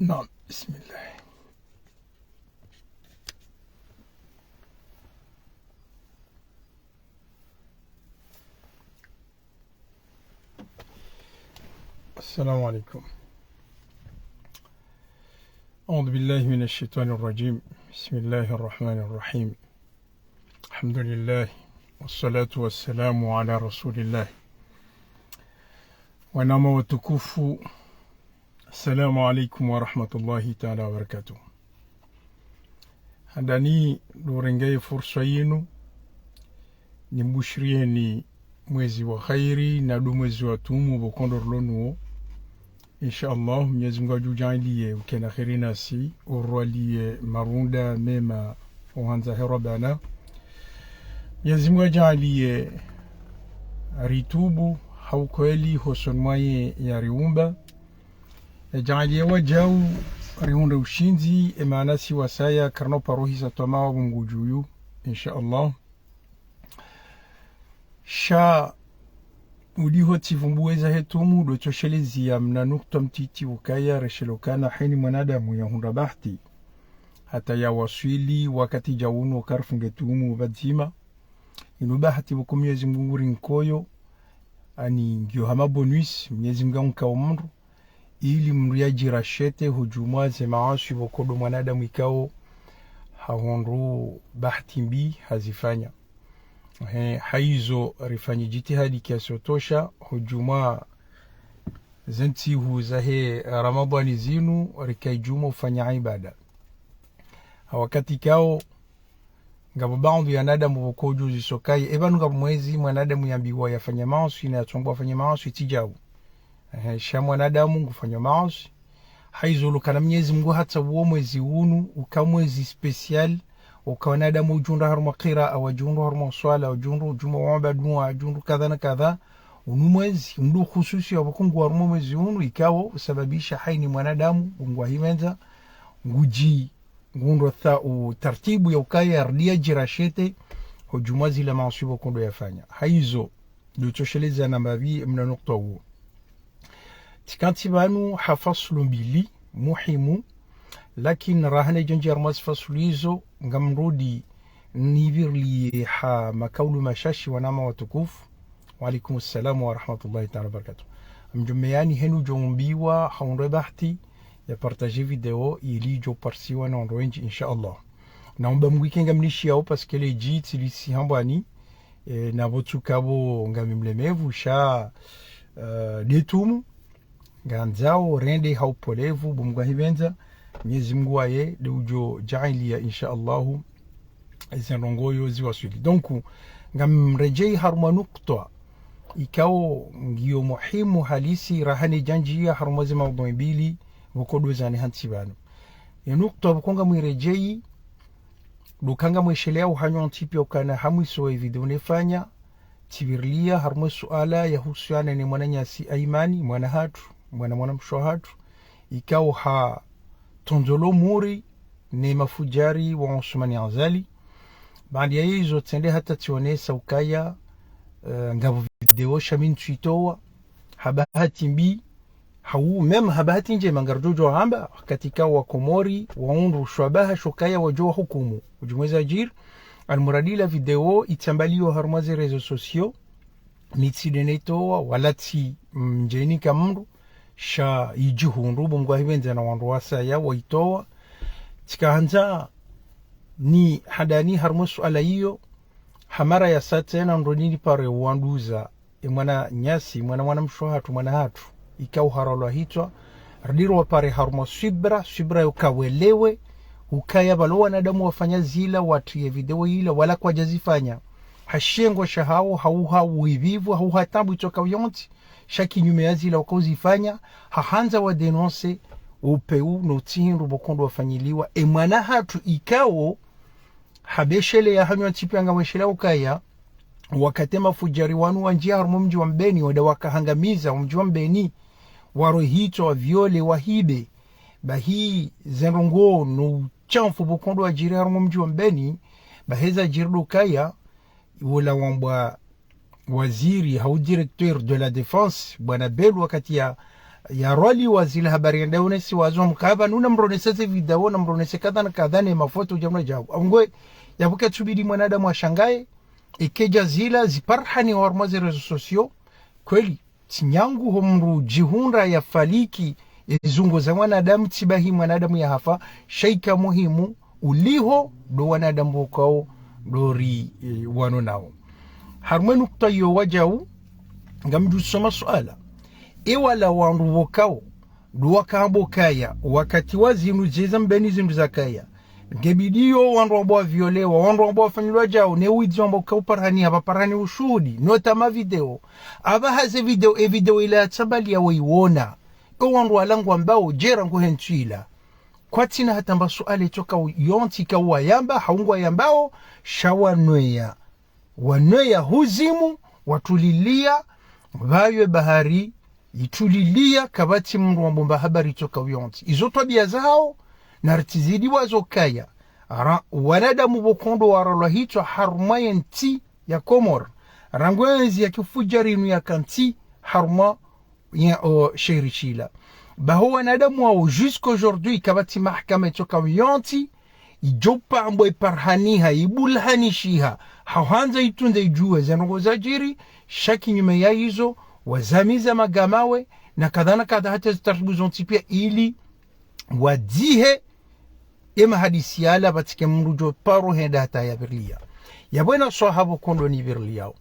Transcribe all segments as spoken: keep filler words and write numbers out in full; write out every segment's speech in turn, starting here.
نعم، بسم الله. السلام عليكم. أعوذ بالله من الشيطان الرجيم. بسم الله الرحمن الرحيم. الحمد لله، والصلاة والسلام على رسول الله. Wananya watukufu, السلام عليكم ورحمة الله تعالى وبركاته. Handani ndo renge ye fursa yinu, nimbushiriyeni mwezi wa kheri, na ndo mwezi wa tumu pvoko ndo rilo nuwo. Insha Allah, Mwenyezi Mungu adjudjaaliye ukena kheri nasi, urwaliye marunda mema uhandza hero bana. Mwenyezi Mungu adjaaliye ritubu ha ukweli hosoni mwaye yariumba. Yadjaaliye wadjau rihundre ushindzi, emaana si wasaya karina uparohisa twama wa Mungu djuyu, insha Allah. Sha uliho tsivumbuwe zahe tumu, ndo tsosheleziya mna nukta mtiti ukaya reshelokana heni mwanadamu yahundra bahati hata yawaswili wakati dja unu karifunge tumu pvadzima. Inu bahati pvoko Mwenyezi Mungu nguri nkoyo, ani ngiyo hama bonus Mwenyezi Mungu anka omndru, ili mndru yadjirashete hudjumwa ze maaswi pvoko ndo mwanadamu ikao hahundru bahati mbi hazifanya. He, haizo rifanye jitihadi kiasi otosha hudjumwa ze ntsihu zahe Ramadhani zinu rikaidjumwa ufanya ibada. Ha wakati ikao ngapvo baadhwi ya wanadamu pvoko udjuzi sokaye, epvanu ngapvo mwezi mwanadamu yambiwa yafanya maaswi na yatsongwa afanye maaswi tsi djau. Ehe, sha mwanadamu ngufanya maaswi. Haizo lokana Mwenyezi Mungu hatsa uwo mwezi unu uka mwezi spécial, uka wanadamu udjundra harumwa kiraa, wadjundra harumwa swala, wadjundra udjuma wamba dua, wadjundra kadha na kadha. Unu mwezi ndo khususi wa pvoko ngu harumwa mwezi unu ikao usababisha haini mwanadamu ngwahimendza ngudji ngundro tha utartibu ya ukaya yardia djirashete hudjumwa zila maaswi pvoko ndo yafanya. Haizo, ndo tsosheleza na mbapvi mna nukta uwo. Tsikantsi pvanu ha faslu mbili muhimu, lakini raha ne djandji harumwa zi faslu izo, ngamrudi nipviriliye ha makaulu mashashi wananya watukufu. Wa alaikum salam wa rahmatullahi ta'ala wa barakatuh. Mdjomeyani henu djombiwa hahundre bahati ya partager video ili idjo parsiwa na wandru wendji, insha Allah. Na umba Mungu ike ngamnishiyao parce que le dji tsilisi hambwani, eh, na pvo tsuka pvo ngami mlemevu sha, eh, nde tumu, ngandzao rende ha upolevu, bo Mungu ahipvendza, Mwenyezi Mungu waye nde udjo djaaliya, insha Allahu, eze ndrongoo ziwaswili. Donc, ngamredjeyi harumwa nukta ikao ngiyo muhimu halisi raha ne djandjiya harumwa ze maudhui mbili pvoko ndo zani hantsi pvanu. Ye nukta pvoko ngamwiredjeyi, ndo uka ngamwesheleyao hanyu ntsi piya ukana ha mwiso wa ye video nefanya, tsipviriliya harumwa ye suala yahusiana ne mwananyasi Aimani, mwana hatru, mwana mwanamshe hatru, ikao hatondzolo muri ne mafudjari wa Ousmane Azali. Baanda ya izo tsende hata tsionesa ukaya, eh, ngapvo video sha mi ntsuitowa, ha bahati mbi, hau même ha bahati ndjema ngaridjo djo hamba, wakati ikao wa Komori waundru shwabaha shokaya wadjo wahukumu. Udjumweza djiri, almuradi la video itsambaliyo harumwa ze réseaux sociaux, mi tsi nde neitowa, wala tsi mdjeni ka mndru, sha idjihundru, bo Mungu ahipvendza na wandru wasaya waitowa. Tsika handza ni handani harumwa ye suala iyo, ha mara ya sa tsena ndo nipare uwanduza, e mwananyasi, mwana mwanamshe hatru, mwana hatru, ikao harolwa hitswa, rudi riwapare harumwa swibra, swibra yo uka welewe ukaya pvalo wanadamu wafanya zila, watriye video ila, wala kwadjazifanya ha shengo shahawo, hau ha uivivu, hau ha taabu itsoka yontsi, sha kinyume ya zila wakauzifanya, hahandza wa dénoncer upvewu no utsihindru pvoko ndo wafanyiliwa e mwana hatru ikao, habesheleya hanyu ntsi piya ngamwesheleyao ukaya, wakati mafudjari wanu wandjiya harumwa mdji wa Mbeni, wenda wakahangamiza mdji wa Mbeni, warohitswa, waviole, wahibe, bahi ze ndrongoo no utshafu pvoko ndo wadjiri harumwa mdji wa Mbeni, bahi zadjiri ndo ukaya, wola wambwa waziri hau directeur de la défense, bwana Belou wakati ya, yarwaliwa zila habari yende yaonesiwa zo mkaba nuna mronese ze video, na mronese kadha na kadha ne mafoto djamna djabu. Ngwe, yapvo katsubidi mwanadamu ashangaye, ikeja zila ziparihaniha harumwa ze réseaux sociaux, kweli, tsi nyangu ho mdru djihundra yafariki, ezungo za mwanadamu, tsi bahi mwanadamu yahafa, sha ika muhimu, uliho, ndo wanadamu pvokao, ndo ri, e, wano nao. Harumwa e nukta iyo wajau, ngamdjo soma suala. Ewala wandru pvokao, ndo wakao pvo kaya, wakati wa zindru djeza mbeni zindru zakaya. Ngebidi yo wandru wambwa violewa, wandru wambwa fanyilwa djau, ne widzi wambwa kauparihani, hapvaparihani ushuhudi, nota ma video. Apvaha ze video, e video ila yatsambaliya weiwona. E wandru wala ngwambao, djera ngu hentsu ila. Kwatsina hata mba suala itsoka u-, yontsi ka wayamba, hau ngwayambao, sha wanweya. Wanweya huzimu, watuliliya, pvayo e bahari, ituliliya, kapvatsi mdru wambomba habari itsoka uyontsi. Izo twabiya zahao, na ritizidi wazo kaya. Ara, wanadamu pvokondro waralwa hitswa harumwa ye ntsi ya Komori. Rangu yendzi ya kifudjari inu yaka ntsi harumwa ya, o, sheri shila. Baho wanadamu wao jusqu'aujourd'hui kapvatsi mahakama itsoka uyontsi, idjo pambwa iparihaniha, ibulhanishiha, hauhandza itunde idjuwe ze ndrongo zadjiri, sha kinyume ya izo, wazamiza magamawe, na kadha na kadha hata zitaratibu zontsi pia ili, wadzihe, e mahadisi yala pvatsike mdru djo paro henda hata yaviriliya. Yapvo ena swaha pvokondro niviriliyao.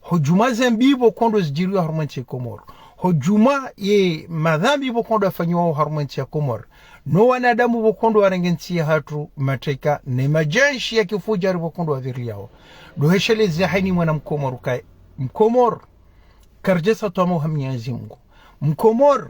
Ho djumwa ze mbi pvokondro zidjiriwa harumwa entsi ya Komori. Ho djumwa ye madhambi pvokondro yafanyiwao harumwa entsi ya Komori. No wanadamu pvokondro warenge ntsi yahatru mateka ne majeshi ya kifudjari pvokondro waviriliyao. Ndo heshelezi ya haini mwana Mkomori ukaye. Mkomori. Karidjesa twama uha Mnyezi Mngu. Mkomori.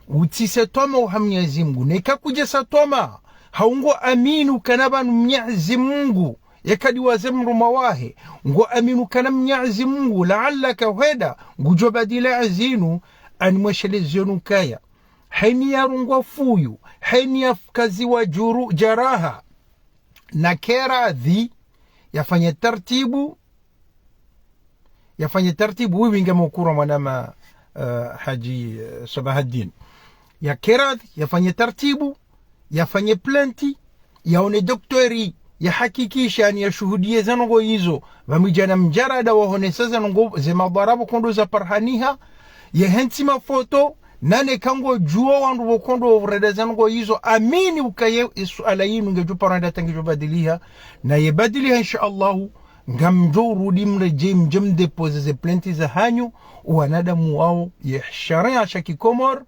Utsise twama uha Mnyezi Mngu. Neka kudjesa twama. Hau ngo amini ukana pvanu Mnyezi Mngu. Yeka diwaze mrumwa wahe, ngo amini ukana Mnyezi Mngu, la'allaka hwenda, ngudjo badila ezinu, ani mweshelezi yonu kaya. Heni yarungwa fuyu, heni yafkaziwa djuru djaraha. Na keradhi, yafanye tartibu, yafanye tartibu, wiwi nge mokuru mwanama, eh, Hadji, eh, Sabahaddin. Ya keradhi, yafanye tartibu, yafanye plainte, yaone doktori, yahakikishe ani yashuhudiye ze ndrongo izo, pvamwedja na mdjarada wahonesa ze ndrongo ze madhwara pvokondro zaparihaniha, yehentsi mafoto, nane kangodjuwa wandru pvokondro wavureda ze ndrongo izo, amini ukaye e suala yinu ngedjo paro henda hata ngedjo badiliha, na yebadiliha insha Allahu, ngamdjo urudi mredjei mdje mdéposer ze plainte zahanyu, wanadamu wao, ye sharia sha kiKomori,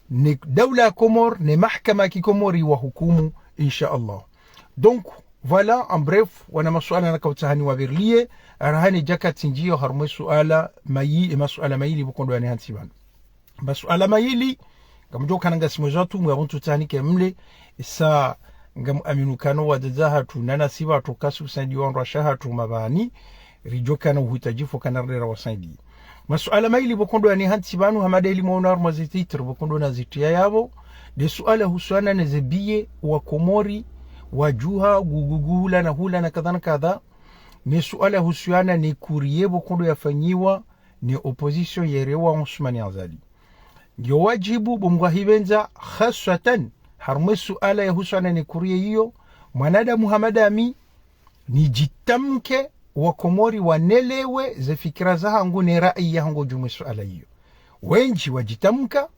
ne daula ya Komori, ne mahakama ya kiKomori wahukumu, insha Allah. Donc, voilà, en bref, wana masuala nakautsaha niwaviriliye, rahana djaka tsi ndjiyo harumwa e suala mayi-, e masuala mayili pvokondro yanihantsi pvanu. Masuala mayili, ngamdjo kana ngasi mwezi wa tumu, yapvo ntsu tsaha nike mle, sa ngamuamini ukana wadzadze wahatru, na nasi pvatsu kasi usaidiya wandru washe wahatru mapvani, ridjo kana uhutadjifu kana ridera wasaidiye. Masuala mayili pvokondro yanihantsi pvanu, hama ndeli mwaona harumwa ze titre pvokondro nazitriya yapvo, nde suala husuyana ne ze biye wa Komori, wadjuha, gugugu hula na hula na kadha na kadha, ne suala husuyana ne courrier pvokondro yafanyiwa, ne opposition yerewa Ousmane Azali. Ngiyo wadjibu bo Mngu ahipvendza khaswatan, harumwa e suala yahusuyana ne courrier iyo, mwanadamu hama ndami, nidjitamke wa Komori wanelewe ze fikira zahangu ne rayi yahangu djumwa e suala iyo. Wendji wadjitamka,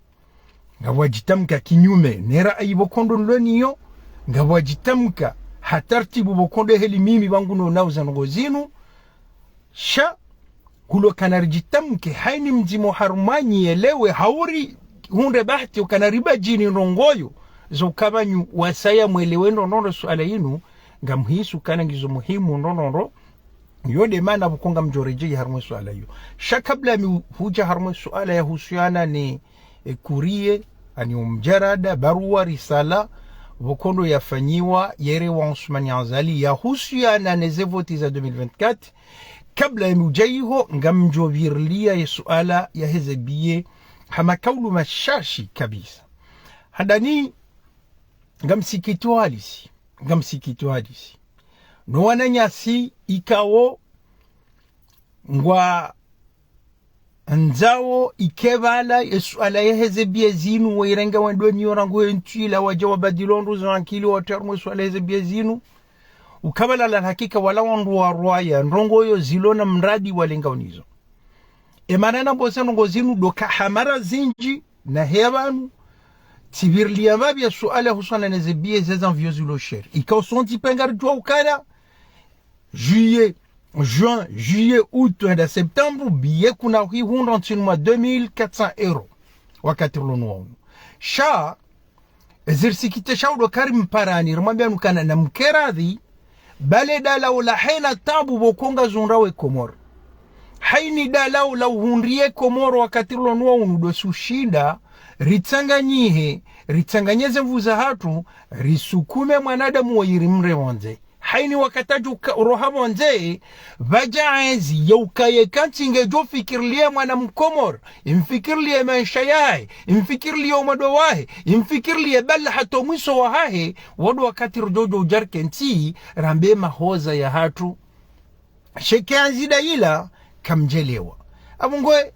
ngapvo wadjitamka kinyume ne rayi pvokondro nilo niyo, ngapvo wadjitamka ha tartibu pvokondro heli mimi pvangu nonao ze ndrongo zinu, sha, hulo kana ridjitamke, haini mdzima harumwanyu yelewe, hau rihundre bahati ukana ribadjini ndrongo yo, zo ukaya pvanyu wasaya mwelewe ndrongoo suala yinu, ngamhisi ukana ngizo muhimu ndrongoo, yo nde mana pvoko ngamdjo redjeyi harumwa e suala iyo. Sha kabla mi hudja harumwa e suala yahusuyana ne, e, courrier, ani omdjarada, baruwa, risala, pvokondro yafanyiwa, yerewa Ousmane Azali, yahusuyana ne ze voti za deux mille vingt-quatre, kabla ya mi udja iho, ngamdjo viriliya ye suala yahe ze biye, ha makaulu mashashi kabisa. Handani, ngamsikitwa halisi, ngamsikitwa halisi. No wananyasi ikao ngwa Ndzao ike pvala, ye suala yaheze biye zinu, wayirenga wendwe niyo rangu he ntsu ila, wadja wabadili ondro za ankili, watru harumwa ye suala yaheze biye zinu. Uka pvala la hakika wala wandru warwaya, ndrongoo zilo na mradi walenga unizo. Emana na mboze ndrongoo zinu ndo uka ha mara zindji, na heya pvanu, tsipvirilia mbapvi ye suala huswana neze biye zeza mvio zilo sheri. Ikao sontsi pia ngaridjuwa ukana, juillet, juin, juillet, août, hwenda septembre, biye kuna hwihundra ntsini mwa deux mille quatre cents euros. Wakati rilo nuwo unu. Sha, ezirisikitishao ndo uka rimparani, rimwambiani ukana namkeradhi, bale dalao la hayina tabu pvoko ngazundrao ye Komori. Hayini dalao la uhundriye Komori wakati rilo nuwo unu ndo usushinda, ritsanganyihe, ritsanganye ze nvu zahatru, risukume mwanadamu woyi rimre pvondze. Hayini wakati adjo uka-, uroha pvondze, pvadja ezi ya ukaya eka ntsi ngedjo fikirilia mwana Mkomori, imfikirilie maesha yahe, imfikirilie omwando wahe, imfikirilie bala hata omwiso wahahe, wo ndo wakati ridjo udja rikentsi, rambe mahoza yahatru. Sheke anzida ila, kamdjelewa. Apvo ngwe,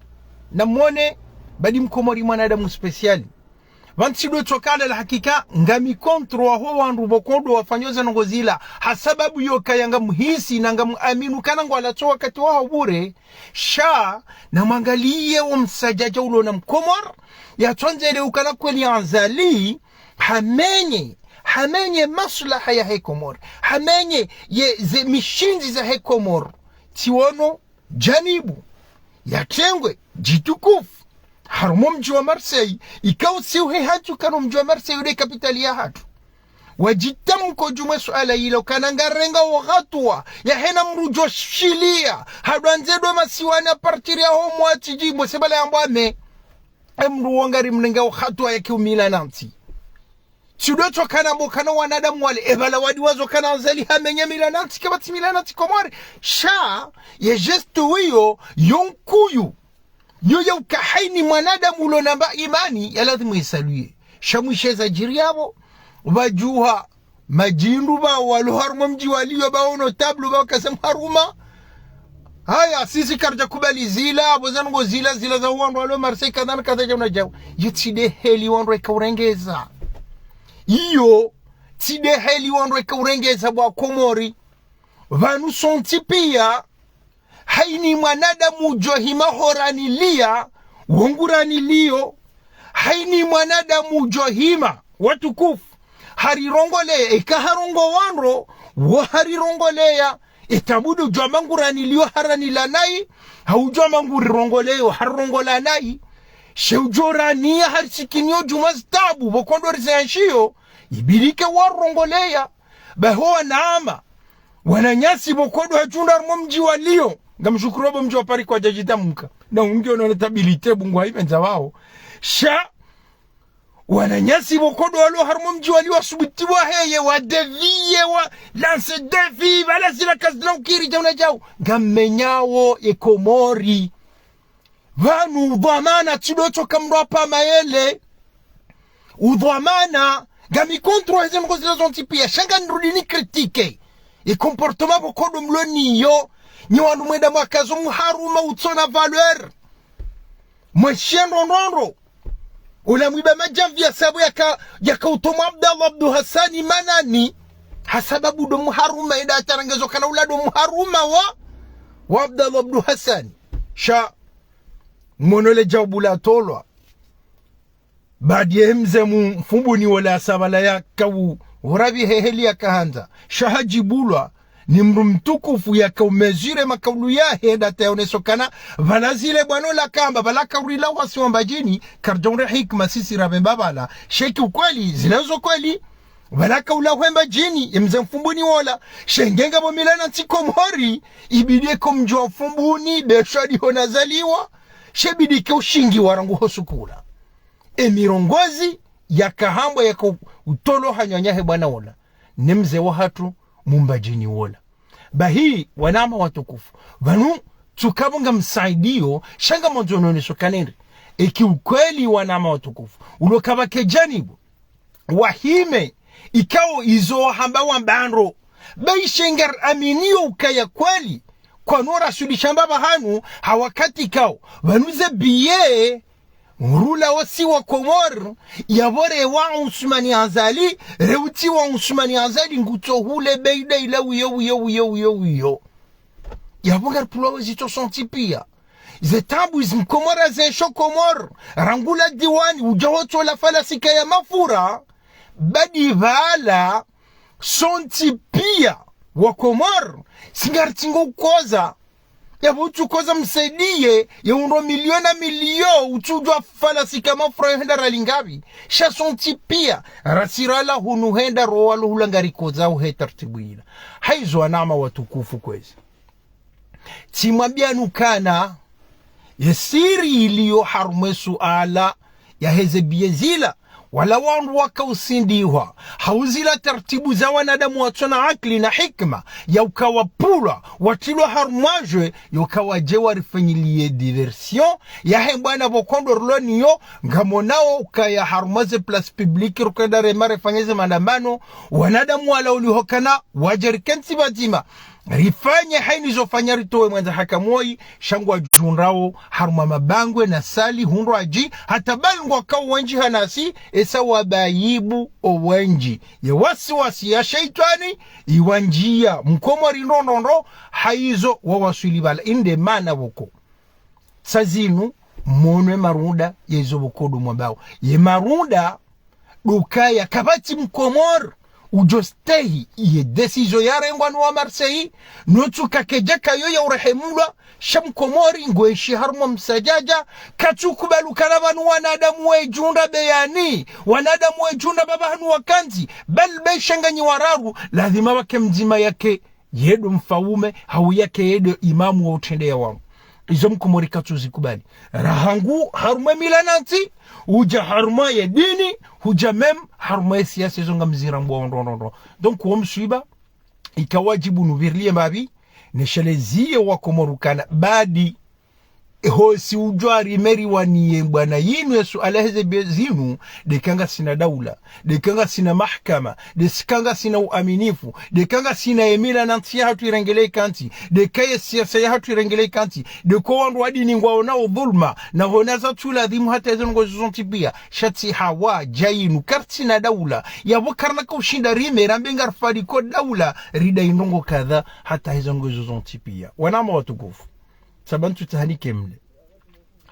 namwone, badi Mkomori mwanadamu spécial. Pvantsi ndo utsokana la hakika, ngami contre waho wandru pvoko ndo wafanyao ze ndrongoo zila, ha sababu yo ukaya ngamhisi na ngamwamini ukana ngwalatso wakati wahawo bure, sha, namwangaliye wo msadjadja ulo na Mkomori, yatsondzelee ukana kweli Azali, hamenye, hamenye maslaha yahe Komori, hamenye ye ze mishindzi zahe Komori, tsi wono, janibu, yatrengwe, djitukufu, harumwa omdji wa Marseille, ikao tsi uhe hatru ukana omdji wa Marseille ndo capitale yahatru. Wadjitamko djuu mwe suala ilo ukana ngarengao hatuwa, yahena mdru udjo shiliya, hadjwandze ndo masiwani à partir yaho mwatsi djimbo sebala yambwa me. Emdru wo ngarimrengao hatuwa yake umila na ntsi. Tsi ndo utsokana pvo ukana wanadamu wale, epvala wadi wazo ukana Azali hamenye mila na ntsi, kapvatsi mila na ntsi Komori. Sha, ye geste wiyo, yo nkuyu. Yo ya uka hayini mwanadamu ulo namba imani, ya lazimu isaluye. Sha mwishe zadjiri yapvo, pvadjuha, madjindru pvao walo harumwa omdji waliyo pvao notable pvao kase mharuma. Haya, sisi karidja kubali zila, apvo ze ndrongoo zila, zila za wandru walo Marseille, kadha na kadha djauna djau. Iyo tsi nde heli wandru weka urengeza. Iyo, tsi nde heli wandru weka urengeza bo Wakomori. Pvanu sontsi pia, hayini mwanadamu udjo hima ho raniliya, wo nguraniliyo, hayini mwanadamu udjo hima, watukufu, harirongoleya, eka harongowa ndro, wo harirongoleya, etabudu udjo amba nguraniliyo haranila nayi, hau udjo amba ngurirongoleyo harirongola nayi, she udjo raniya harisikiniyo djuu mwa zitabu, pvoko ndo rizianshiyo, ibidi ike warongoleya, baho wanama, wananyasi pvoko ndo hadjunda harumwa omdji wa Lyon. Ngamshukuru pvo mdji wa Paris kwadjadjitamka. Na ungi ono notabilité bungu hayipvendza pvao. Sha, wananyasi pvoko ndo walo harumwa omdji wa Lyon wasubuti waheye, wa défier, wa lancer défi, pvala zila kazina ukiri djauna djau. Ngammenyao ye Komori. Pvanu udhwamana tsi ndo utsoka mdru apva mayele. Udhwamana, ngami contre heze ndrongoo zila zontsi pia, sha nganirudi ni critiquer ye comportement pvoko ndo mlo niyo, nyi wandru mwenda mwakazo mharuma utsona valeur. Mweshiya ndrondrondro. Ula mwiba madjamvi ya sabu yaka, yaka utomwa Abdallah Abdou Hassani manani. Ha sababu ndo mharuma, enda atarangezo ukana ula ndo mharuma wa, wa Abdallah Abdou Hassani. Sha, mwono le djawabu latolwa. Baadi ye mze mu Mfumbuni wola asabala yaka u, urapvi he heli yakahandza. Sha hadjibulwa, ni mdru mtukufu yaka u mesurer makaulu yahe, enda atayaoneso ukana, pvala zile bwana ola kamba, pvala kaurila wasi wa Mbadjini, karidja undre hikima sisi rapvemba pvala. She ki ukweli, zile zo kweli, pvala kaula hwe Mbadjini, ye mze Mfumbuni wola, she nge ngapvo mila na ntsi Komori, ibidi eka omdji wa Mfumbuni, be sho adi ho nazaliwa, she ibidi ike ushingiwa rangu ho sukula. Emirongozi, yaka hambwa yaka u-, utolo ha nyanyahe bwana wola, ne mze wahatru, Mumbadjini wola. Bahi, wanama watukufu, pvanu, tsuka pvo ngamsaidiyo, sha ngamandzo noneso ukana ndri. Eki ukweli wanama watukufu, ulo kapvake janibu, wahime, ikao izo wahamba wamba ndro. Bahi she ngaraminio ukaya kweli, Kwanu rasudi shamba pvahanu, ha wakati kao. Pvanu ze biye, rula wasi wa Komori, yapvo rewa Usmani Azali, reuti wa Usmani Azali, ngutso hule beida ila wiyo, wiyo, wiyo, wiyo, wiyo. Yapvo ngaripvulwa wezi to senti pia. Ze tabu izi mkomori zensho Komori, rangu la diwani, udja hotso la falasika ya mafura, badi pvala, senti pia, wa Komori, si ngaritsingo ukoza, yapvo utsu koza msaidiye, ye undro miliyo na miliyo, utsu udjwa falasika mafura yo henda rali ngapvi, sha senti pia, rasirala hunu henda rowalo hula ngarikoza uhe tartibu ila. Haizo wananya watukufu kwezi. Tsimwambiyanu ukana, ye siri iliyo harumwa ye suala yaheze biye zila, wala wandru waka usindihwa, ha uzila tartibu za wanadamu watsona akili na hikima, ya uka wapvulwa, watrilwa harumwa jwe, yo uka wadje warifanyiliye diversion, yahe mbwana pvo kondo rilo niyo, ngamonao ukaya harumwa ze place publique, rukenda rema refanye ze maandamano, wanadamu wala uliho ukana, wadje rikentsi pvadzima, rifanye hayina izo fanya ritowe mwandza haka moyi, sha ngwadjundrao harumwa mabangwe na sali hundrwadji, hata bali ngwakao wendji hanasi, esa wabayibu owendji. Ye wasiwasi ya shetwani, iwandjiya, mkomori ndrondrondro, haizo wawaswili pvala, inde mana pvoko. Sa zinu, monwe marunda, ye izo pvoko ndo mwambao. Ye marunda, ndo ukaya kapvatsi mkomori, udjo stehi, ye décision yarengwa no wa Marseille, notsu kakedja kayo ya urehemulwa, sha mkomori, ngwenshi harumwa msadjadja, katsu kubali ukana pvanu wanadamu wedjundra beyani, wanadamu wedjundra pvapvahanu wakantsi, bali be shanganyi wararu, lazima wake mdzima yake, ye ndo mfaume, hau yake ye ndo imamu wa utrendeya wanu. Izo mkomori katsu zikubali. Rahangu harumwa ye mila na ntsi, udja harumwa ye dini, hudja même harumwa ye siasa izo ngamzirambwao ndrondrondro. Donc, wo mswiba, ika wadjibu nupvirilie mbapvi, nesheleziye wa Komori ukana, badi, hosi udjwa rimeri waniye mbwana yinu ye suala heze biye zinu, ndeka ngasina daula, ndeka ngasina mahakama, ndeka ngasina uaminifu, ndeka ngasina ye mila na ntsi yahatru irengeleya ikantsi, ndeka ye siasa yahatru irengeleya ikantsi, ndeka wandru wa dini ngwaonao dhulma, na hona zatsu ladhimu hata heze ndrongo izo zontsi pia, sha tsi hawa, dja yinu, karitsina daula, yapvo karina ka ushinda rime, rambe ngarifadiko daula, ridai ndrongo kadha, hata heze ndrongo izo zontsi pia. Wananya watukufu. Saba ntsu tahanike mle.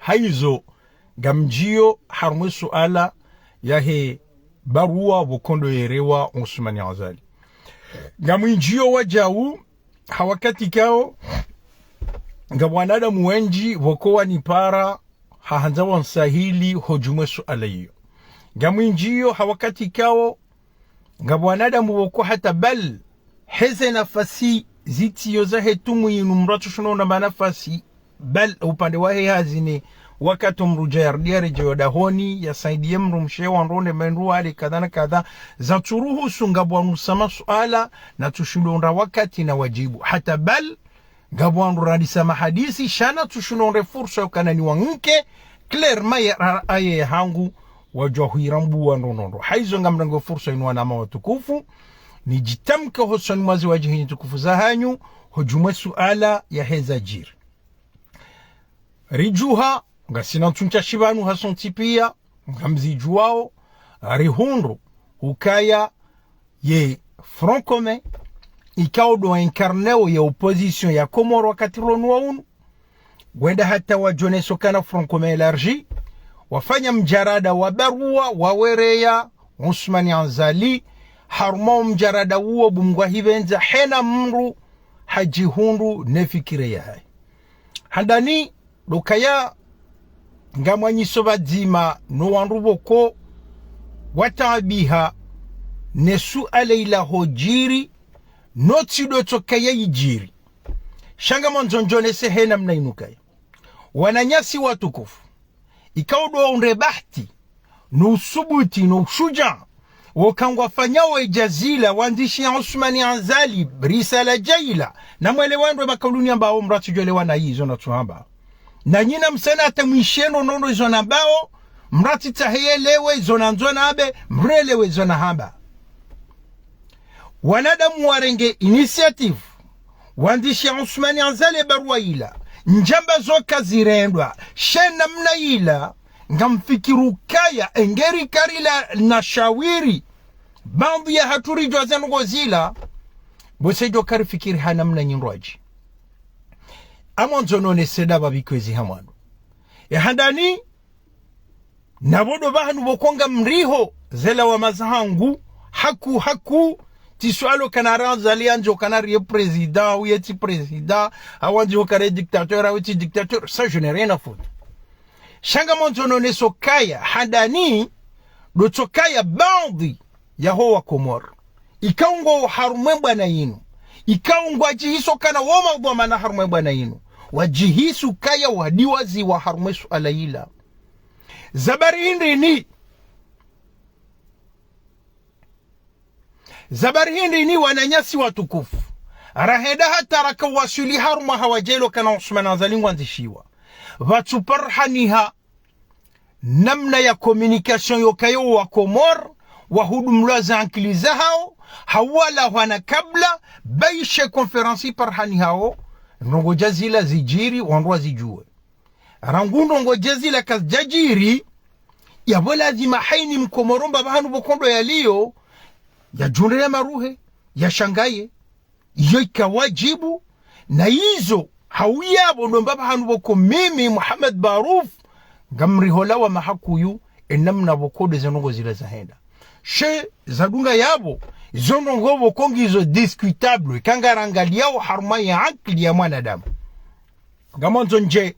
Haizo, ngamdjiyo harumwa ye suala yahe barua pvoko ndo yerewa Usmani Azali. Ngamwindjiyo wadjau, ha wakati kao, ngapvo wanadamu wendji pvoko wanipara, ha handza wansahili hodjumwa ye suala iyo. Ngamwindjiyo ha wakati kao, ngapvo wanadamu pvoko hata bal, heze nafasi zitsiyo zahe tumu yinu mdru atsushindo unda manafasi, bal upande wahe hazi ne wakati mdru dja yarudi yaredjeyi dahoni, yasaidiye mdrumshe wa ndronde mendru wale kadha na kadha, zatsuruhusu ngapvo wanu sa masuala, natsushindo unda wakati na wadjibu. Hata bal, ngapvo wandru randisa mahadisi, sha natsushindo nde fursa yo ukana niwanike, clairement ya ra-, aye hangu, wadjwa huirambuwa ndrondrondro. Haizo ngamrengo fursa inu wananya watukufu, nidjitamke hosoni mwa ze wadjihi ntukufu zahanyu, hodjumwa ye suala yaheza djiri. Ridjuha, ngasina ntsu ntsashi pvanu hasontsi pia, ngamzidjuwao, rihundru, ukaya, ye Front Commun, ikao ndo incarnéo ye opposition ya Komori wakati ronu wa unu. Wenda hata wadjoneso ukana Front Commun élargi, wafanya mdjarada wa barua, wawereya Usmani Azali, harumwa wo mdjarada uwo bumgwa hipvendza hena mdru hadjihundru ne fikira yahahe. Handani, ndo ukaya ngamwanyiso pvadzima no wandru pvoko wataabiha ne suala ila hodjiri, no tsi ndo tso ukaya idjiri. Sha ngamwandzo ndjonese he namna inu ukaya. Wananyasi watukufu, ikao ndo wahundre bahati, no usubuti, no ushudjaa, wo uka ngwafanyao edja zila, wandishiya Usmani Azali, risala dja ila, namwelewe ndro makaluni ambao mdru atsudjoelewa na izo natsuhamba. Nanyi namsena hata mwishiye ndrondrondro izo nambao, mdru atsitsahe yelewe izo nandzo nambe, mdru yelewe izo nahamba. Wanadamu warenge initiative, wandishiya Ousmane Azali barua yila, ndjamba zo kazirendwa, she namna yila, ngamfikiri ukaya, engeri karila na shawiri, baadhwi yahatru ridjuwa zendrongo zila, bo se djo karifikiri ha namna nyindrwadji. Amwandzo none seda babikwezi hamwando. Ya handani, na bo ndo pvahanu pvoko ngamriho, zela wa mazahangu, haku, haku, tsi suala kana ra Azali yandzi kana riye président, ou ye tsi président, hau yandzi kana ye dictateur, hau ye tsi dictateur, ça je n'ai rien à foutre. Sha ngamwandzo none so kaya, handani, ndo tso kaya baadhwi yaho wa Komori. Ikao ngwao harumwa ye bwana yinu. Ikao ngwadjihiso kana wo madhwamana harumwa ye bwana yinu. Wadjihisi ukaya wadiwaziwa harumwa ye suala yila. Za bari hindri ni. Za bari hindri ni wananyasi watukufu. Rahenda hata raka waswili harumwa hawa djelo kana Ousmane Azali ngwandzishiwa. Pvatsu parihaniha namna ya communication yokayo wa Komori, wahudumulwa za ankili zahao, hawala hwana kabla, baishe conférence iparihaniha wo, ndrongo dja zila zidjiri, wandru wazidjuwe. Rangu ndrongo dja zila kazidjadjiri, yapvo lazima hayina mkomori mba pvahanu pvoko ndo yaliyo, yadjundre ya maruhe, ya shangaye, iyo ika wadjibu, na izo, hau yapvo ndo mba pvahanu pvoko mimi, Mohamed Barouf, ngamriho lawama haku yu, ye namna pvoko ndo zendrongo zila zahenda. She, zadunga yapvo, izo ndrongo pvoko ngizo discutable, ika ngarangaliyao harumwa ye ankili ya mwanadamu. Ngamwandzo ndje,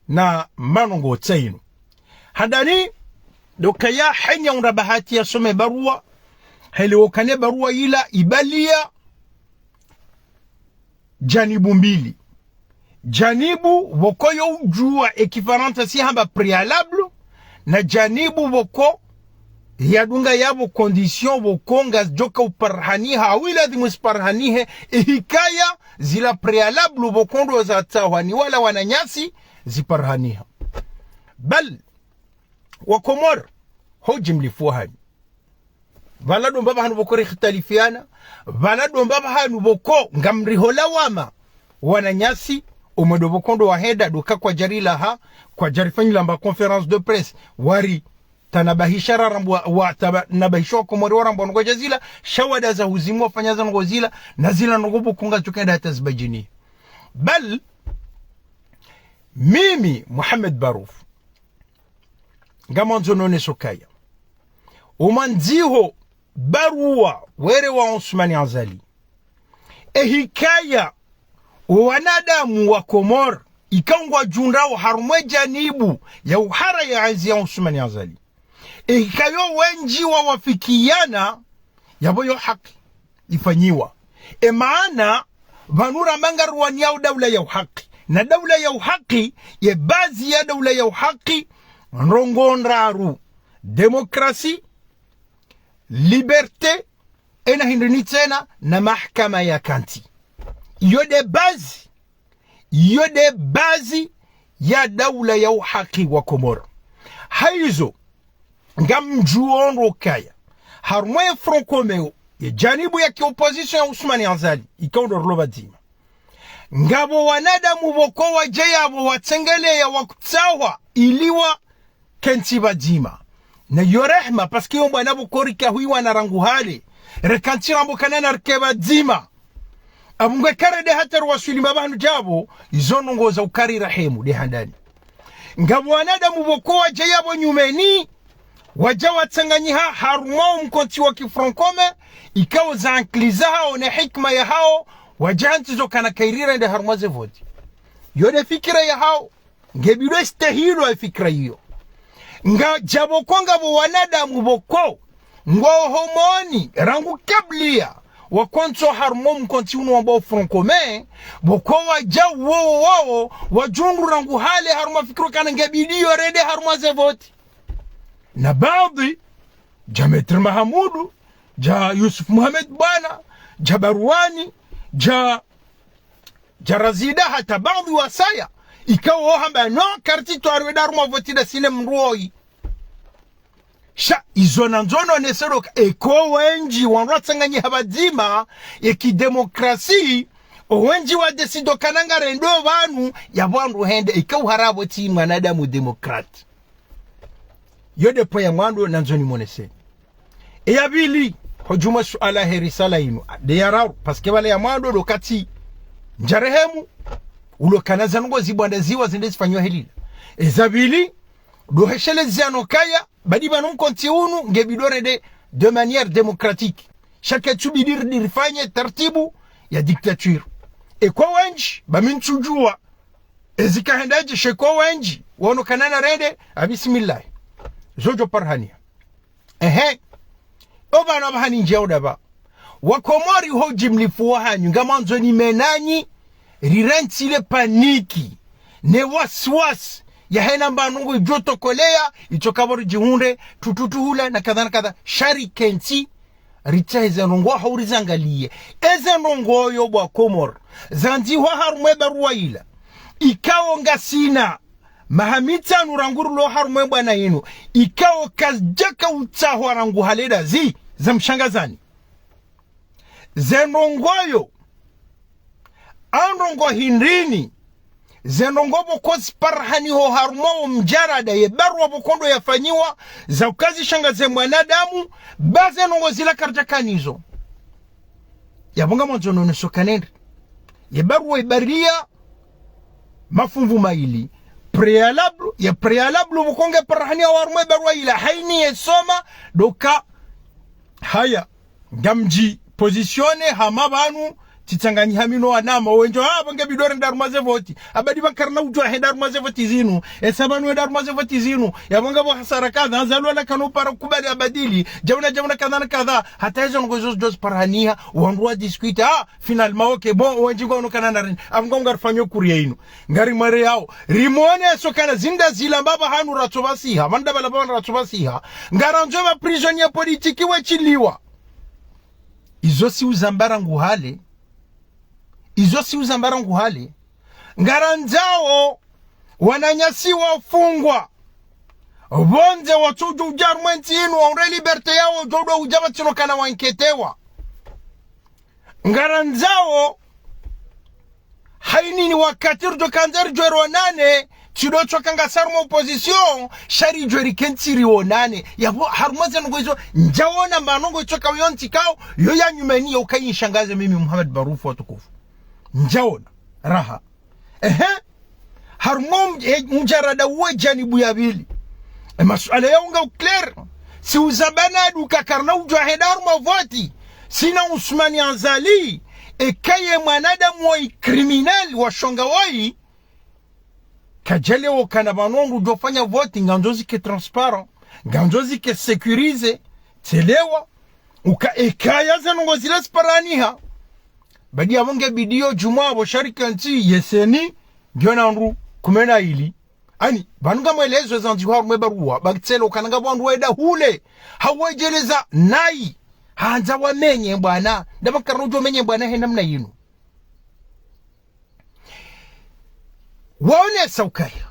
na manongo tsayinu. Handani, ndo kaya henya unda bahati yasome barua, hele wokane barua yila ibaliya janibu mbili. Janibu pvoko yo udjuwa ye kifarantsa si hamba préalable, na janibu pvoko yadunga yapvo condition pvoko ngazidjoka uparihaniha, hau iladhimu ziparihanihe, ihikaya zila préalable pvoko ndo zatsahwa ni wala wananyasi ziparihaniha. Bal, wa Komori, ho jimlifu wahanyu. Pvala ndo mba pvahanu pvoko rikhitalifiana, pvala ndo mba pvahanu pvoko ngamriho lawama, wananyasi, omwendo pvoko ndo wahenda, ndo ka kwadjarilaha, kwadjarifanyila mba conférence de presse, wari, tanabahisha ra rambu wa, wa, tanabahisha wa Komori wa rambu wa ndrongo dja zila, sha wada za huzimu wafanya zendrongo zila, na zila ndrongo pvoko ngazidjoka henda hata zibadjini. Bal, mimi, Mohamed Barouf, ngamwandzo none so kaya. Umwandziho barua were wa Ousmane Azali. Ehikaya, wanadamu wa Komori, ikao ngwadjundrao harumwa ye janibu ya uhara ya ezi ya Ousmane Azali. Ehikayo wendji wawafikiana, yapvo yo haki ifanyiwa. Ye maana, pvanu ramba ngarwaniyao daula ya uhaki. Na daula ya uhaki, ye bazi ya daula ya uhaki, ndrongo ndraru. Démocratie, liberté, ena hindri ni tsena, na mahakama ya kantsi. Iyo nde bazi, iyo nde bazi ya daula ya uhaki wa Komori. Hayizo, ngamdjuo ndo kaya, harumwa ye Front Commun, ye janibu ya ki opposition ya Ousmane Azali, ikao ndo rilo pvadzima. Ngapvo wanadamu pvoko wadja yapvo watsengeleya wakutsahwa ili wakentsi pvadzima. Na yo rehema, parce que yo mbwana pvoko rika huyiwana rangu hale, reka ntsi rambo kana narike pvadzima. Apvo ngwe karende hata rwaswili mba pvahanu djapvo, izo ndrongo za ukari rahemu, nde handani. Ngapvo wanadamu pvoko wadja yapvo nyumeni, wadja watsanganyiha harumwa wo mkontsi wa ki Front Commun, ikao za ankili zahao ne hikima yahao, wadja hantsi zo kana kayiri rende harumwa ze voti. Yo nde fikira yahao, nge bidwe stehilwa ye fikira iyo. Ngadja pvoko ngapvo wanadamu pvoko, ngwao homoni, rangu kabliya, wakontsi harumwa wo mkontsi unu wambwao Front Commun, pvoko wadja wowo wowo, wadjundru rangu hale harumwa fikira kana nge bidi yo rende harumwa ze voti. Na baadhwi, dja Maître Mahamudu, dja Yusuf Mohamed Bwana, dja Barwani, dja, dja Razida, hata baadhwi wasaya, ikao wo hamba non, kartsi twarwe nda harumwa voti nda sine mndru woyi. Sha, izo nandzo none so ndo ka, eka wendji wandru watsanganyiha pvadzima, ye ki démocratie, Owendji wa décidé ukana ngarendo pvanu, yapvo wandru hende, ika uhara pvo tsi mwanadamu démocrate. Yo nde point ya mwando nandzo nimoneseni. Eya pvili, hodjumwa suala he risala inu. Nde ya raru, parce que pvala ya mwando ndo kati ndjarehemu, ulo kana zandrongoo zibwandaziwa zende zifanywa helila. Eza pvili, ndo heshelezano kaya, badi pvanu mkontsi unu, nge bidi rende de manière démocratique. Sha ketsu bidi ri-, rifanye tartibu ya dictature. Eka wendji, ba mi ntsudjua, ezika henda dje sha eka wendji, wono kana narende, a bismillah. Zo djo parihaniha. Ehe. Opvanu apvaha ni ndjia udapva. Wakomori ho djimlifu wahanyu, ngamwandzo nimenanyi, rirantsi le paniki, ne wasiwasi, ya hena mba ndrongoo idjo tokoleya, itsoka pvo ridjihundre, tututuhula, na kadha na kadha, sha rikentsi, ritsahe ze ndrongoo hau rizangaliye. Eze ndrongoo yo bo Wakomori, zandzihwa harumwa e barua ila. Ikao ngasina maha mitsanu rangu rilo harumwa e bwana inu. Ikao kazidjaka utsahwa rangu hale dazi, za mshangazani. Ze ndrongoo yo, a ndrongoo hindrini, ze ndrongoo pvoko ziparihaniho harumwa wo mdjarada ye barua pvoko ndo yafanyiwa, za uka zishangaze mwanadamu, ba ze ndrongoo zila karidjakana nazo. Yapvo ngamwandzo none soka nende. Ye barua ibaria mafumvu mayili. Préalable, ye préalable pvoko nge parihaniha harumwa e barua ila, haini yesoma, ndo ka haya. Ngamdji positionné hama pvanu, tsitsanganyiha mi no wanama, wendji, ah, pvo nge bidi rende harumwa ze voti. Abadi pvanu karina udjua henda harumwa ze voti zinu. Esa pvanu henda harumwa ze voti zinu. Yapvo ngapvo hasara kadha, Azali wala kana upara kubali abadili. Djauna, djauna kadha na kadha. Hata ezo ndrongoo zo djo ziparihaniha, wandru wa discuter. Ah, finalement, ok, bon, wendji ngwaono kana narende. Apvo ngarifanyo kuria inu. Ngari mwere yao. Rimwone soka na zinda zila mbapvi hanu ratso pvasiha. Pvanda pvala pvanu ratso pvasiha. Ngarandzo ma prisonniers politiques wachiliwa. Izo si uzamba rangu hale. Izo si uzamba rangu hale. Ngarandzao wananyasi wafungwa pvondze watsudjo udja harumwa entsi inu, wahundre liberté yawo, djo ndo udja pvatsina ukana wanketewa. Ngarandzao haini ni wakati ridjo kandza ridjo rionane, tsi ndo tsoka ngasi harumwa opposition, sha ridjo rikentsi rionane. Yapvo, harumwa ze ndrongoo izo, ndjaona mba ndrongoo itsoka yontsi kao, yo ya nyumeni yo uka inishangaze mimi Muhammad Barufu watukufu. Ndjaona, raha. Ehe. Harumwa mdj-, e, mdjarada uwe janibu ya pvili. E masuala ya unga u clair. Si uzamba na duka karina udjua henda harumwa voti. Sina Usmani Azali. Eka ye mwanadamu woyi criminel wa shonga woyi. Kadjalewo kana pvanu wandru udjofanya voti, ngandzo zike transparent. Ngandzo zike sécurisé. Tselewa. Uka eka ya ze ndrongoo zila ziparihaniha. Badi yapvo nge bidi yo djumwa apvo sha rikentsi ye CENI, ngiyo na wandru kume na ili. Ani, pvanu ngamwelezo zandzihwa harumwa e barua, ba kitselo kana ngapvo wandru wenda hule, hawedjeleza nayi, handza wamenye bwana, ndapvo karina udjo menye bwana he namna yinu. Waonesa ukaya.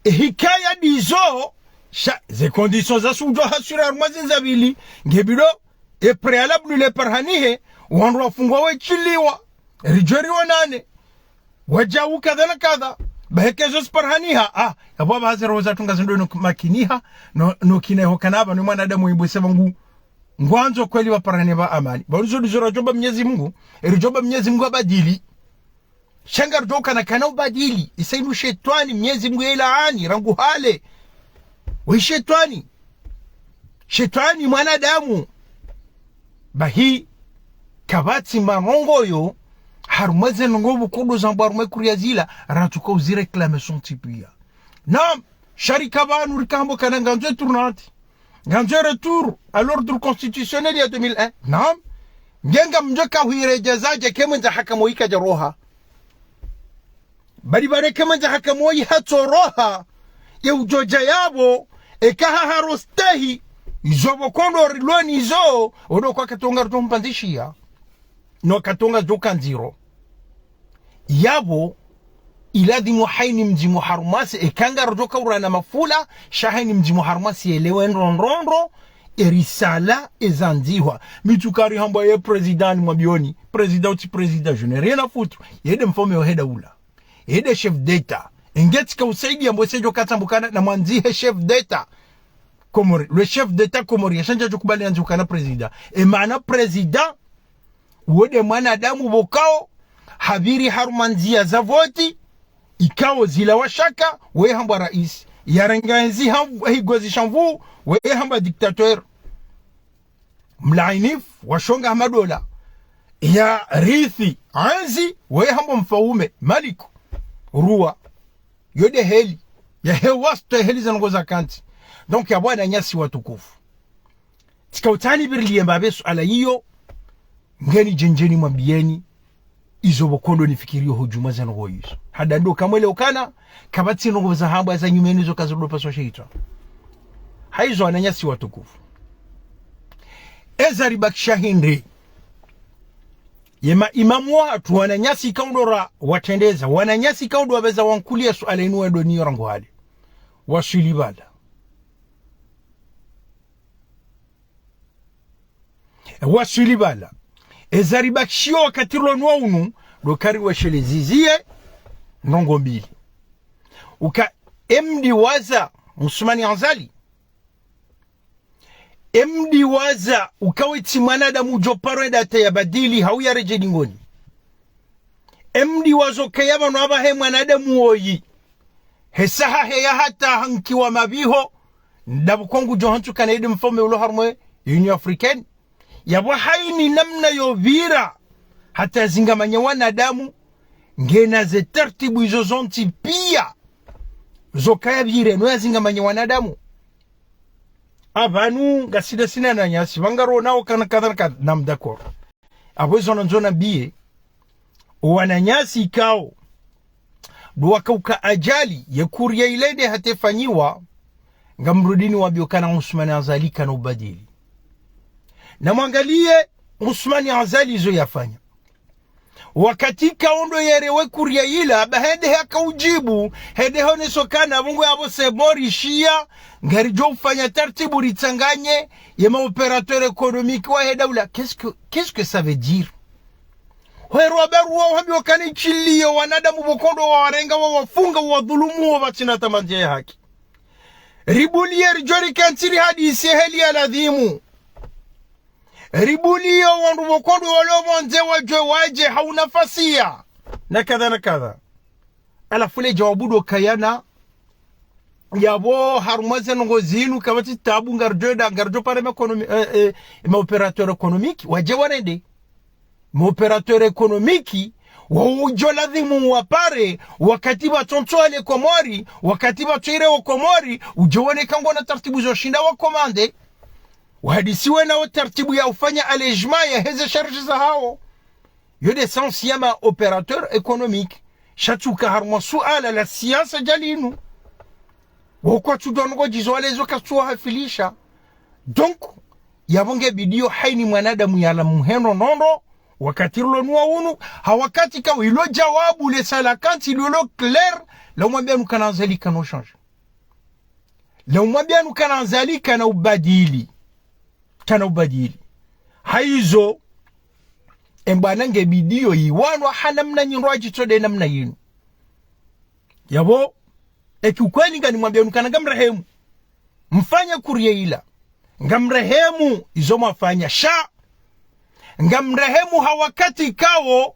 E hikaya ndizo, sha, ze conditions za sudjo haswira harumwa zindza pvili, nge bidi, e préalable le parihanihe, wandru wafungwa wachiliwa, ridjo rionane, wadjau kadha na kadha, ba heka ezo ziparihaniha, ah, yapvo apvaha ze roho zatru ngazendo no makiniha, no, no kina iho kana apva, no mwanadamu ibwe se pvangu, ngwandzo kweli pvaparihane pva amani. Pvanu zo ndizo radjo omba Mnyezi Mungu, e ridjo omba Mnyezi Mungu abadili. Sha ngarudjo ukana kana ubadili. Isa inu shetwani, Mnyezi Mungu yelaani, rangu hale. We shetwani. Shetwani mwanadamu. Bahi, kapvatsi manongo yo, harumwa ze ndrongoo pvoko ndo zambwa harumwa e kuria zila, ratsuka uziréclamer sontsi pia. Naam, sha rika pvanu rika hamba ukana ngandzo e tournante. Ngandzo e retour à l'ordre constitutionnel ya deux mille un. Naam. Nge ngamdjo ka huiredjeza dje eka mwendza hakama woyi kadja roha. Badi pvale eka mwendza hakama woyi hatso roha. Ye udjo dja yapvo, eka ha haro stehi, izo pvoko ndo rilo nazo, ondo kwa katonga ruto mpandzishiya. No katonga djo kandziro. Yapvo, iladhimu haini mdzima harumwasi, eka ngarudjo ka urana mafula, sha haini mdzima harumwasi yelewe ndrongoo ndro, e risala ezandzihwa. Mi tsukari hambwa ye président ni mwambioni. Président utsi président, je n'ai rien à foutre. Ye nde mfaume wahe daula. Ye nde chef d'État. Nge tsika usaidia mbo sejo katambukana na mwandzihe chef d'État comorien. Le chef d'État comorien, shandza djo kubali yandzihukana président. E maana président, wo nde mwanadamu pvokao, hapviri harumwa ndzia za voti, ikao zilawa shaka, weye hambwa rais. Yarenga yentsi ha, higozi sha nvuu, weye hambwa dictateur. Mlainifu, washonga ha madola. Yarithi yentsi, weye hambwa mfaume, maliku, roi. Yo nde heli. Yahe wastwa heli za ndrongoo za kantsi. Donc, yapvo wananyasi watukufu, tsika utsaha nipvirilie mbapvi suala iyo, ngeni djendjeni mwambieni, izo pvoko ndo nifikirio ho djuu mwa ze ndrongoo izo. Hada ndo kamwelewa ukana, kapvatsi ndrongoo za hambwa za nyumeni zo kazo ndo paswa shehitswa. Haizo wananyasi watukufu. Eza ribakisha hindri. Ye maimamu wahatru wananyasi ikao ndo ra watrendeza, wananyasi ikao ndo wapveza wankulia suala inu wendo niyo rangu hale. Waswili pvala. Waswili pvala. Eza ribakishio wakati rilo nuwa unu, ndo kari weshelezizie ndrongoo mbili. Uka M D waza Msumani Azali. M D waza uka wetsi mwanadamu djo paro edata ya badili hau ya redje dingoni. M D wazo kaya pvanu apvahe mwanadamu woyi. He saha heya hata hankiwa mapviho. Ndapvo kwangu djo hantsu kana ede mfaume ulo harumwe Union Africaine. Yapvo haini namna yo pvira hata yazingamanye wanadamu, ngena ze tartibu izo zontsi pia zo kaya pvire no yazingamanye wanadamu. Apvanu ngasina sina nanyasi, pvangaro nao kana kadha na kadha, nam d'accord. Apvo izo nandzo nambiye, wananyasi ikao ndo wakauka ajali ye kuria ila inde hata ifanyiwa, ngamrudini wambio kana Usmani Azali kana ubadili. Namwangaliye Usmani Azali izo yafanya. Wakati ikao ndo yerewe kuria ila, ba hende haka udjibu, hende honeso kana pvungu yapvo se mori shia, ngaridjo ufanya tartibu ritsanganye ye ma opérateur économique wahe daula. Qu'est-ce que, qu'est-ce que ça veut dire? Hwero wa barua uhambiwa kana itsilio wanadamu pvoko ndo wawarenga, wawafunga, wawadhulumu, wapvatsina tamandzia ya haki. Ribulie ridjo rikantsi rihadisi heli ya ladhimu. Ribulie wandru pvoko ndo walo pvondze wadjwe wadje hauna fasiya. Na kadha na kadha. Halafu le djawabu ndo kayana. Yapvo harumwa ze ndrongoo zinu kapvatsi tabu, ngaridjo enda, ngaridjo pare ma économi-, eh, eh, ma opérateur économique, wadje warende. Ma opérateur économique, wa udjo ladhimu wapare, wakati pvatsontso wale Komori, wakati pvatsoire wa Komori, udjo woneka ngwana tartibu zo shinda wa commande. Wahadisiwe nao tartibu ya ufanya allègement ya heze charge zahao. Yo nde sens ya ma opérateur économique. Sha tsuka harumwa suala la siasa djalinu. Woko tsu dwa ndrongoo djizo wale zo katsu wahafilisha. Donc, yapvo nge bidio haini mwanadamu yala muheno nondo, wakati rilo nuwa unu, ha wakati ikao ilo djawabu le sala kantsi ilo clair, la umwambia nu kana Azali kana ushanje. La umwambia nu kana Azali kana ubadili. Kana ubadili. Haizo, e mbwana nge bidio iwanwa ha namna nyindji tsode namna yinu. Yapvo, eki ukweli ngani mwambia nu kana ngamrehemu. Mfanye kuria ila. Ngamrehemu izo mwafanya sha. Ngamrehemu ha wakati ikao.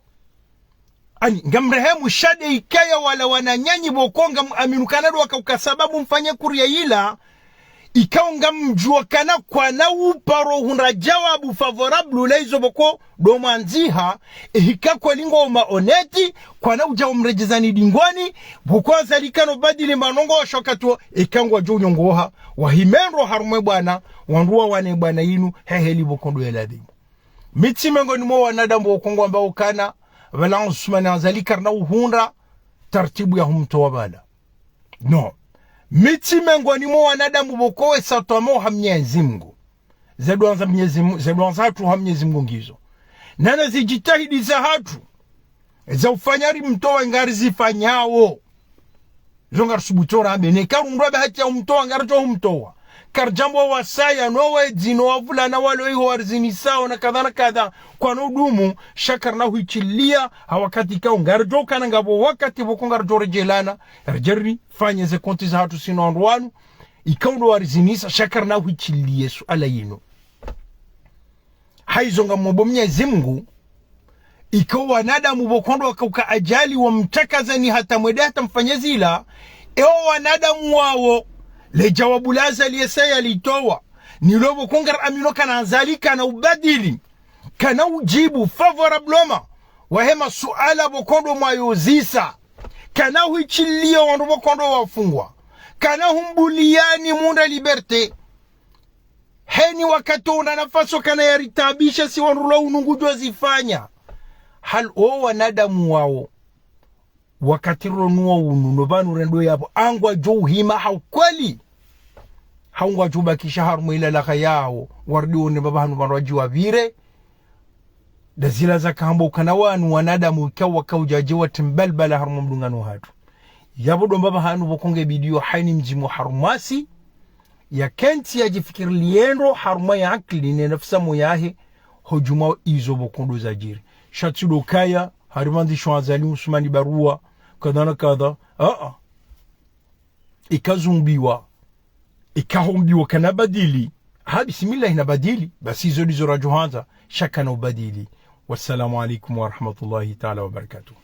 Ani, ngamrehemu sha nde ikaya wala wananyanyi pvoko ngamu aminu kana ndo wakauka sababu mfanye kuria ila. Ikao ngamdjuwa kana kwana uparo hundra djawabu favorable la izo pvoko ndo mwandziha, ehika kweli ngo ma honnête, kwana udja umredjezani dingoni, pvoko Azali kana ubadili manongo wa shokatwo, eka ngwadjo unyongoha, wahimendro harumwe bwana, wandru wawane bwana inu, heheli pvoko ndo yeladhimu. Mi tsi mengoni mwa wanadamu pvoko ngwambao kana, pvala Usmani Azali karina uhundra, tartibu ya humtowa pvala. No. Mi tsi mengoni mwa wanadamu pvoko wesa twamao ha Mnyezi Mngu. Ze dua za Mnyezi Mngu, ze dua zahatru ha Mnyezi Mngu ngizo. Nana ze djitihadi zahatru. Za ufanya rimtowe ngarizifanyao. Zo ngarisubutu rambe. Neka rundrwa bahati ya umtowa, ngaridjo umtowa. Karidjamba wasaya, no wedzi, no wavulana walo iho warizinisao na kadha na kadha, kwano udumu, sha karina huichiliya, ha wakati ikao ngaridjo kana ngapvo wakati pvoko ngaridjo redjelana, ridje rifanye ze konti zahatru sino wandru wanu, ikao ndo warizinisa, sha karina huichiliya suala yinu. Hayizo ngamombo Mnyezi Mngu, ikao wanadamu pvoko ndo wakauka ajali wamtakazani hata mwende hata mfanye zila, ewo wanadamu wawo, le djawabu la Azali yesa yalitowa, nilo pvoko ngaraminio kana Azali kana ubadili, kana ujibu favorablement wahe masuala pvoko ndo mwayozisa, kana huichiliya wandru pvoko ndo wafungwa, kana humbuliyani munda liberté. Heni wakati wuna nafasi kana yaritaabisha si wandru lo unu ngudjo zifanya. Hali o wanadamu wawo, wakati ronu wa unu, no pvanu rendo yapvo, ngwadjo uhima ha ukweli. Hau ngwadjo ubakisha harumwa ila laha yawo, warudi one pvapvahanu pvandru wadji wapvire. Nda zila zakahamba ukana wanu wanadamu ikao wakaudjadje watimbalbala harumwa mdungano hatru. Yapvo ndo pvapvahanu pvoko nge bidiyo hayina mdzima harumwasi, yakentsi yadjifikiri liyendo harumwa ye akili ne nafsi yahe, hodjuma izo pvoko ndo zadjiri. Sha tsi ndo ukaya, hari pvandzi shwa Azali Assoumani baruwa, kadha na kadha, aa. Ikazumbiwa, ikahombiwa kana badili. Ha, bismillahi na badili, basi izo ndizo radjo handza, sha kana ubadili. Wassalamu alaikum warahmatullahi taala wabarakatuh.